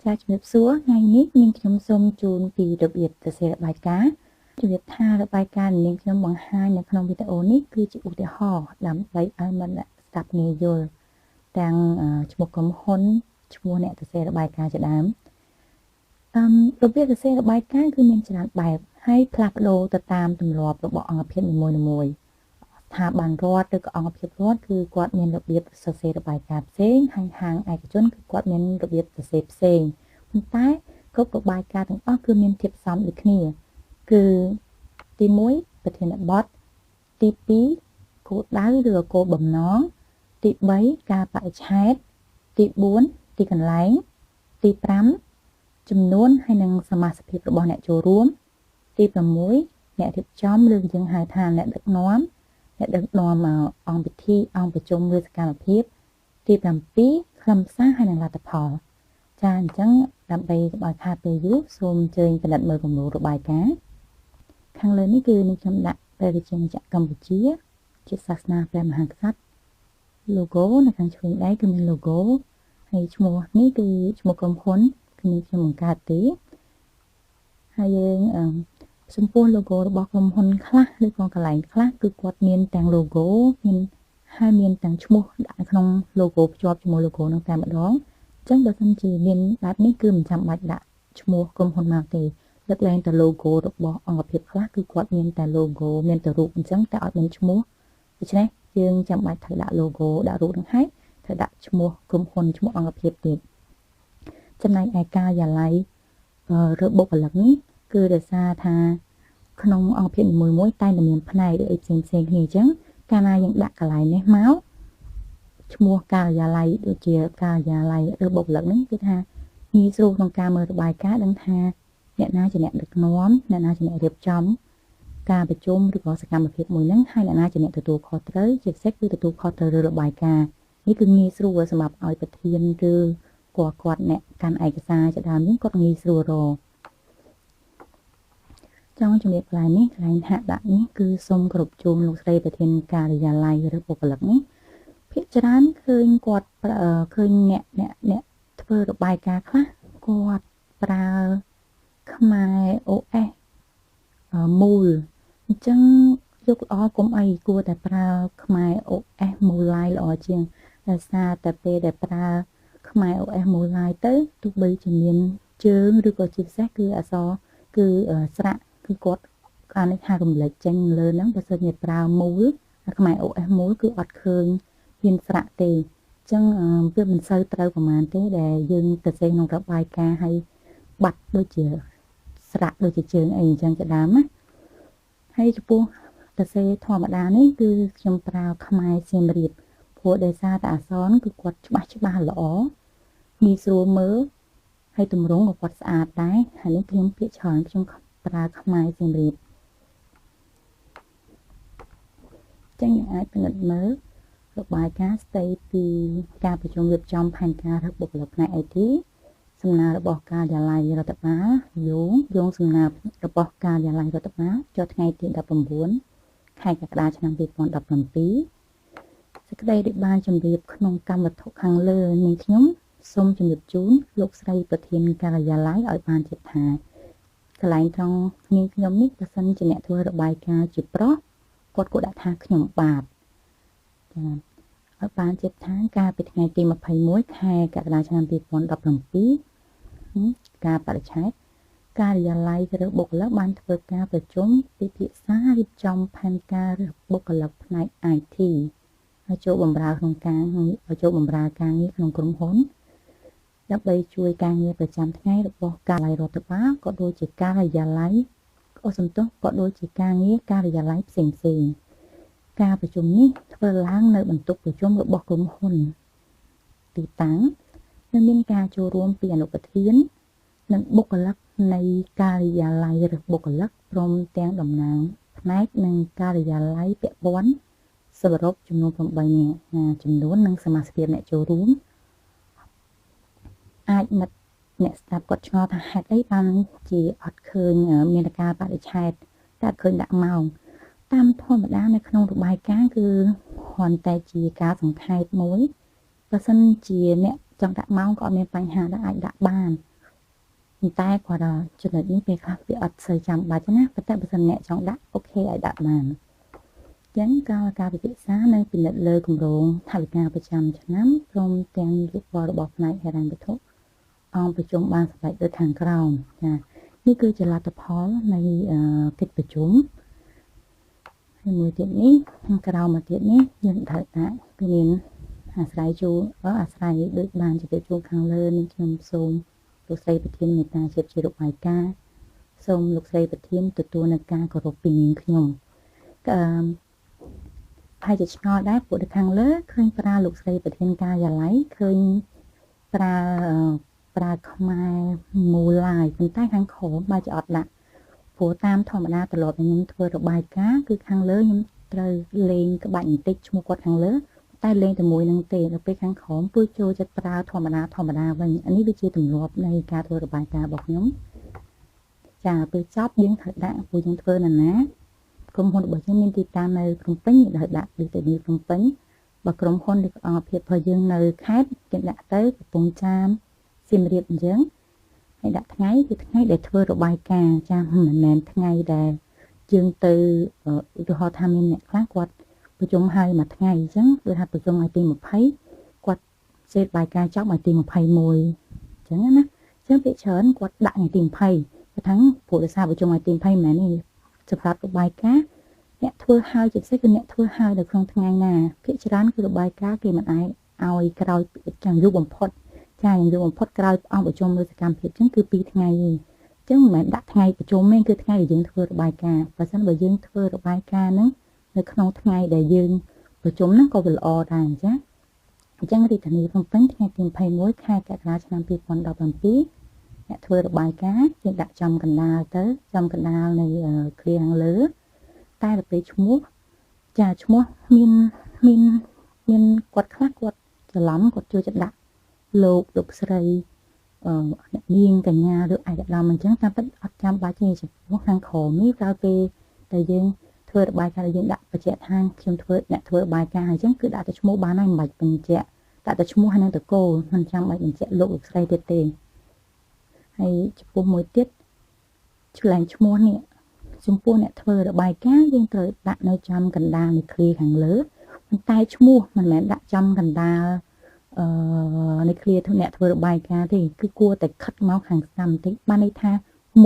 ចាជំរាបសួរថ្ងៃនេះនាងខ្ញុំសូមជូនពីរបៀបសរសេររបាយការណ៍ជំរាបថារបាយការណ៍នាងខ្ញុំបង្ហាញនៅក្នុងវីដេអូនេះគឺជាឧទាហរណ៍ដើម្បីឲ្យមិត្តអ្នកស្ដាប់ងាយយល់ទាំងឈ្មោះក្រុមហ៊ុនឈ្មោះអ្នកសរសេររបាយការណ៍ជាដើមរបៀបសរសេររបាយការណ៍គឺមានច្រើនបែបហើយផ្លាស់ប្ដូរទៅតាមទម្លាប់របស់អង្គភាពនីមួយៗស្ថាប័នរដ្ឋឬក៏អង្គភាពរដ្ឋគឺគាត់មានរបៀបសរសេររបាយការណ៍ផ្សេងហើយហាងឯកជនគឺគាត់មានរបៀបសរសេរផ្សេងប៉ុន្តែគ្រប់របាយការណ៍ទាំងអស់គឺមានធាតុផ្សំដូចគ្នាគឺទី1ប្រធានបទទី2គោលដៅឬគោលបំណងទី3ការបរិច្ឆេទទី4ទីកន្លែងទី5ចំនួនហើយនិងសមាសភាពរបស់អ្នកចូលរួមទី6អ្នករៀបចំឬយើងហៅថាអ្នកដឹកនាំអង្គពិធីអង្គប្រជុំឬសកម្មភាពទី7ខ្លឹមសារហើយនិងលទ្ធផលចាអញ្ចឹងដើម្បីកុំឲ្យខាតពេលយូរសូមអញ្ជើញពិនិត្យមើលគំរូរបាយការណ៍ខាងលើនេះគឺនឹងខ្ញុំដាក់ព្រះរាជាណាចក្រកម្ពុជាជាសាសនាព្រះមហាក្សត្រ logo នៅខាងឆ្វេងដៃគឺមាន logo ហើយឈ្មោះនេះគឺឈ្មោះក្រុមហ៊ុនគឺនេះខ្ញុំបង្កើតទេហើយយើងចំពោះ logo របស់ក្រុមហ៊ុនខ្លះឬក៏កន្លែងខ្លះគឺគាត់មានទាំង logo មានហើយមានទាំងឈ្មោះដាក់ក្នុង logo ភ្ជាប់ជាមួយ logo នឹងតែម្ដងអញ្ចឹងបើសិនជាមានបែបនេះគឺមិនចាំបាច់ដាក់ឈ្មោះក្រុមហ៊ុនមកទេលើកលែងតែ logo របស់អង្គភាពខ្លះគឺគាត់មានតែ logo មានតែរូបអញ្ចឹងតែអត់មានឈ្មោះដូច្នេះយើងចាំបាច់ត្រូវដាក់ logo ដាក់រូបនឹងហើយត្រូវដាក់ឈ្មោះក្រុមហ៊ុនឈ្មោះអង្គភាពទៀតចំណែកឯការិយាល័យឬបុគ្គលិកនេះគឺដោយសារថាក្នុងអង្គភាពនីមួយៗតែមានផ្នែកឬអីផ្សេងៗគ្នាអញ្ចឹងកាលណាយើងដាក់កន្លែងនេះមកឈ្មោះការិយាល័យដូចជាការិយាល័យឬបុគ្គលិកនេះគឺថាងាយស្រួលក្នុងការមើលរបាយការណ៍ដឹងថាអ្នកណាជាអ្នកដឹកនាំអ្នកណាជាអ្នករៀបចំការប្រជុំឬក៏សកម្មភាពមួយហ្នឹងហើយអ្នកណាជាអ្នកទទួលខុសត្រូវជាពិសេសគឺទទួលខុសត្រូវលើរបាយការណ៍នេះគឺងាយស្រួលសម្រាប់ឲ្យប្រធានឬគាត់អ្នកកាន់ឯកសារជាដើមនេះគាត់ងាយស្រួលរកចង់ជំរាបកន្លែងនេះកន្លែងហាក់ដាក់នេះគឺសូមគោរពជូនលោកស្រីប្រធានការិយាល័យឬបុគ្គលិកនេះភាគច្រើនឃើញគាត់ឃើញអ្នកធ្វើរបាយការណ៍ខ្លះគាត់ប្រើខ្មែរ OS មូលអញ្ចឹងយកល្អកុំអីគួរតែប្រើខ្មែរ OS មូលឡាយល្អជាងដោយសារតែពេលដែលប្រើខ្មែរ OS មូលឡាយទៅទោះបីជាមានជើងឬក៏ជាពិសេសគឺអក្សរគឺស្រៈគឺគាត់អានេះថារំលេចចេញលើហ្នឹងបើសិនជាប្រើមូលខ្មែរ OS មូលគឺអត់ឃើញមានស្រៈទេអញ្ចឹងវាមិនសូវត្រូវប្រហែលទេដែលយើងទៅសេក្នុងរបាយការណ៍ឲ្យបាត់ដូចជាស្រៈដូចជាជើងអីអញ្ចឹងជាដើមណាហើយចំពោះសរសេរធម្មតានេះគឺខ្ញុំប្រើខ្មែរសៀមរាបព្រោះដោយសារតែអក្សរគឺគាត់ច្បាស់ល្អងាយស្រួលមើលហើយទម្រង់ក៏គាត់ស្អាតដែរហើយនេះខ្ញុំភាគច្រើនខ្ញុំប្រើខ្មែរសៀមរាបចឹងយើងអាចពិនិត្យមើលរបាយការណ៍ស្ដីពីការប្រជុំរៀបចំផែនការរើសបុគ្គលិកផ្នែក IT សំណើរបស់ការិយាល័យរដ្ឋបាលយោងសំណើរបស់ការិយាល័យរដ្ឋបាលចុះថ្ងៃទី19ខែកក្កដាឆ្នាំ2017សេចក្តីដែលបានជម្រាបក្នុងកម្មវត្ថុខាងលើនាងខ្ញុំសូមជម្រាបជូនលោកស្រីប្រធានការិយាល័យឲ្យបានជ្រាបថាកន្លែងត្រង់នាងខ្ញុំនេះបើសិនជាអ្នកធ្វើរបាយការណ៍ជាប្រុសគាត់គួរដាក់ថាខ្ញុំបាទចាឲ្យបានជ្រាបថាកាលពីថ្ងៃទី21ខែកក្កដាឆ្នាំ2017ការបរិច្ឆេទការិយាល័យឬបុគ្គលិកបានធ្វើការប្រជុំពិភាក្សារៀបចំផែនការរើសបុគ្គលិកផ្នែក IT ឲ្យចូលបម្រើក្នុងការឲ្យចូលបម្រើការងារក្នុងក្រុមហ៊ុនដើម្បីជួយការងារប្រចាំថ្ងៃរបស់ការិយាល័យរដ្ឋបាលក៏ដូចជាការិយាល័យក៏ដូចជាការងារការិយាល័យផ្សេងៗការប្រជុំនេះធ្វើឡើងនៅបន្ទប់ប្រជុំរបស់ក្រុមហ៊ុនទីតាំងនិងមានការចូលរួមពីអនុប្រធាននិងបុគ្គលិកនៃការិយាល័យឬបុគ្គលិកព្រមទាំងតំណាងផ្នែកនិងការិយាល័យពាក់ព័ន្ធសរុបចំនួន8នាក់ចំនួននិងសមាជិកអ្នកចូលរួមអាចមិត្តអ្នកស្ដាប់គាត់ឆ្ងល់ថាហេតុអីបានជាអត់ឃើញមានការបរិច្ឆេទតែឃើញដាក់ម៉ោងតាមធម្មតានៅក្នុងរបាយការណ៍គឺគ្រាន់តែជាការសង្ខេបមួយបើសិនជាអ្នក ចង់ដាក់ម៉ោងក៏អត់មានបញ្ហាដែរអាចដាក់បានតែគាត់ចំណុចនេះពេលខ្លះវាអត់សូវចាំបាច់ណាប៉ុន្តែបើសិនអ្នកចង់ដាក់ OK ឲ្យដាក់បានចឹងក្រោយការពិភាក្សានិងពិនិត្យលើគម្រោងថវិកាប្រចាំឆ្នាំព្រមទាំងយោបល់របស់ផ្នែកហិរញ្ញវត្ថុអង្គប្រជុំបានសម្រេចដូចខាងក្រោមចានេះគឺជាលទ្ធផលនៃកិច្ចប្រជុំហើយមួយទៀតនេះខាងក្រោមមកទៀតនេះយើងត្រូវដាក់គឺមានអាស្រ័យជួអាស្រ័យដូចបានជម្រាបជូនខាងលើនេះខ្ញុំសូមលោកស្រីប្រធានមេត្តាជារបាយការណ៍សូមលោកស្រីប្រធានទទួលនៅការគោរពពីនាងខ្ញុំអឺហើយជាឆ្ងល់ដែរពួកនៅខាងលើឃើញប្រើលោកស្រីប្រធានការិយាល័យឃើញប្រើខ្មែរមូលឡាយប៉ុន្តែខាងក្រោមបើជាអត់ដាក់ព្រោះតាមធម្មតាត្រឡប់ខ្ញុំធ្វើរបាយការណ៍គឺខាងលើខ្ញុំត្រូវលេងក្បាច់បន្តិចឈ្មោះគាត់ខាងលើតែលេងតែមួយនឹងទេដល់ពេលខាងក្រោមគឺចូលចិត្តប្រើធម្មតាវិញអានេះវាជាទម្លាប់នៃការធ្វើរបាយការណ៍របស់ខ្ញុំចាពេលចប់យើងត្រូវដាក់ព្រោះយើងធ្វើណាណាក្រុមហ៊ុនរបស់យើងមានទីតាំងនៅភ្នំពេញយើងត្រូវដាក់ទីតាំងភ្នំពេញបើក្រុមហ៊ុនឬអង្គភាពរបស់យើងនៅខេត្តគេដាក់ទៅកំពង់ចាមសៀមរាបអញ្ចឹងហើយដាក់ថ្ងៃគឺថ្ងៃដែលធ្វើរបាយការណ៍ចាមិនមែនថ្ងៃដែលយើងទៅឧទាហរណ៍ថាមានអ្នកខ្លះគាត់ប្រជុំហើយមួយថ្ងៃអញ្ចឹងគឺថាប្រជុំថ្ងៃទី20គាត់សេតបាយការចប់ថ្ងៃទី21អញ្ចឹងណាអញ្ចឹងភាគច្រើនគាត់ដាក់ថ្ងៃទី20គាត់ថាព្រោះដោយសារប្រជុំថ្ងៃទី20មិនមែនទេសម្រាប់របាយការណ៍អ្នកធ្វើហើយជាពិសេសគឺអ្នកធ្វើហើយនៅក្នុងថ្ងៃណាភាគច្រើនគឺរបាយការណ៍គេមិនអាចឲ្យក្រោយយ៉ាងយូរបំផុតចាយ៉ាងយូរបំផុតក្រោយអង្គប្រជុំឬសកម្មភាពអញ្ចឹងគឺ2ថ្ងៃទេអញ្ចឹងមិនមែនដាក់ថ្ងៃប្រជុំទេគឺថ្ងៃដែលយើងធ្វើរបាយការណ៍បើសិនបើយើងធ្វើរបាយការណ៍ហ្នឹងនៅក្នុងថ្ងៃដែលយើងប្រជុំហ្នឹងក៏វាល្អដែរអញ្ចឹងអញ្ចឹងរាជធានីភ្នំពេញថ្ងៃទី21ខែកក្កដាឆ្នាំ2017អ្នកធ្វើរបាយការណ៍យើងដាក់ចំកណ្ដាលទៅចំកណ្ដាលនៃឃ្លាខាងលើតែដល់ពេលឈ្មោះចាឈ្មោះមានមានមានគាត់ខ្លះគាត់ច្រឡំគាត់ចូលចិត្តដាក់លោកលោកស្រីអ្នកនាងកញ្ញាឬឯកឧត្តមអញ្ចឹងតាមពិតអត់ចាំបាច់ទេចំពោះខាងក្រោមនេះក្រោយពេលដែលយើងធ្វើរបាយការណ៍ដែលយើងដាក់បញ្ជាក់ថាខ្ញុំធ្វើអ្នកធ្វើរបាយការណ៍អញ្ចឹងគឺដាក់តែឈ្មោះបានហើយមិនបាច់បញ្ជាក់ដាក់តែឈ្មោះហើយនឹងតកូលមិនចាំបាច់បញ្ជាក់លោកលោកស្រីទៀតទេហើយចំពោះមួយទៀតឆ្លែងឈ្មោះនេះចំពោះអ្នកធ្វើរបាយការណ៍យើងត្រូវដាក់នៅចំកណ្ដាលនៃឃ្លាខាងលើប៉ុន្តែឈ្មោះមិនមែនដាក់ចំកណ្ដាលនៃឃ្លាអ្នកធ្វើរបាយការណ៍ទេគឺគួរតែខិតមកខាងស្ដាំបន្តិចបានន័យថា1/3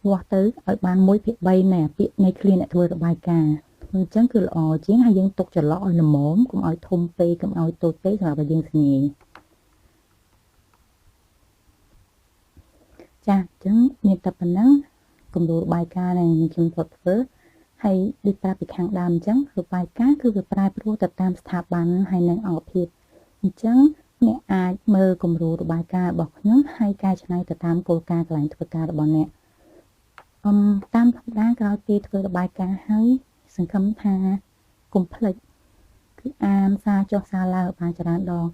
វាស់ទៅឲ្យបាន1/3នៃពាក្យនៃឃ្លាអ្នកធ្វើរបាយការណ៍អញ្ចឹងគឺល្អជាងហើយយើងទុកចន្លោះឲ្យល្មមកុំឲ្យធំពេកកុំឲ្យតូចពេកសម្រាប់ឲ្យយើងស្ងាយចាអញ្ចឹងមានតែប៉ុណ្ណឹងគំរូរបាយការណ៍ដែលខ្ញុំធ្លាប់ធ្វើហើយដូចប្រាប់ពីខាងដើមអញ្ចឹងរបាយការណ៍គឺវាប្រែប្រួលទៅតាមស្ថាប័នហើយនិងអង្គភាពអញ្ចឹងអ្នកអាចមើលគំរូរបាយការណ៍របស់ខ្ញុំហើយកែច្នៃទៅតាមគោលការណ៍កន្លែងធ្វើការរបស់អ្នកតាមធម្មតាក្រោយពេលធ្វើរបាយការណ៍ហើយសង្ឃឹមថាកុំភ្លេចគឺអានសារចុះសារឡើងបានច្រើនដង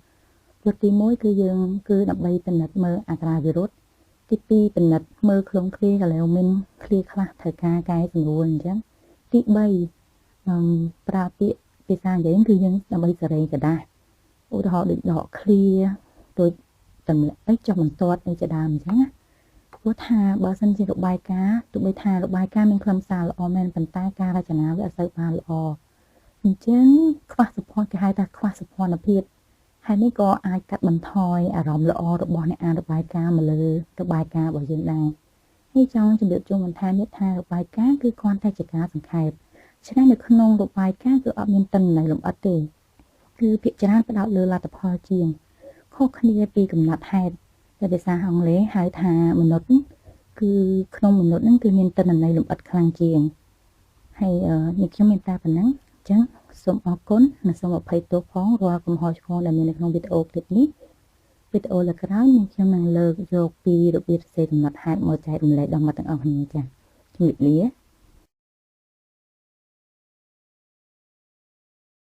ព្រោះទី1គឺយើងគឺដើម្បីពិនិត្យមើលអត្រាវិរុទ្ធទី2ពិនិត្យមើលខ្លងឃ្លាកន្លែងមានឃ្លាខ្លះត្រូវការកែសម្រួលអញ្ចឹងទី3ប្រើពាក្យភាសានិយាយគឺយើងដើម្បីសេរីក្រដាសឧទាហរណ៍ដូចដកឃ្លាដូចតម្លាក់អីចុះបន្ទាត់អីជាដើមអញ្ចឹងណាព្រោះថាបើសិនជារបាយការណ៍ទោះបីថារបាយការណ៍មានខ្លឹមសារល្អមែនប៉ុន្តែការរចនាវាអត់សូវបានល្អអញ្ចឹងខ្វះសោភ័ណគេហៅថាខ្វះសោភ័ណភាពហើយនេះក៏អាចកាត់បន្ថយអារម្មណ៍ល្អរបស់អ្នកអានរបាយការណ៍មកលើរបាយការណ៍របស់យើងដែរហើយចង់ជម្រាបជូនបន្ថែមទៀតថារបាយការណ៍គឺគ្រាន់តែជាការសង្ខេបฉะนั้นនៅក្នុងរបាយការណ៍គឺអត់មានទិន្នន័យលម្អិតទេគឺភាគច្រើនផ្ដោតលើលទ្ធផលជាងខុសគ្នាពីកំណត់ហេតុដែលភាសាអង់គ្លេសហៅថាមនុស្សគឺក្នុងមនុស្សហ្នឹងគឺមានទិន្នន័យលម្អិតខ្លាំងជាងហើយនេះខ្ញុំមានតែប៉ុណ្ណឹងអញ្ចឹងសូមអរគុណនិងសូមអភ័យទោសផងរាល់កំហុសឆ្គងដែលមាននៅក្នុងវីដេអូឃ្លីបនេះវីដេអូលើក្រោយនេះខ្ញុំនឹងលើកយកពីរបៀបសរសេរកំណត់ហេតុមកចែករំលែកដល់មកទាំងអស់គ្នាចា៎ជំរាបលា។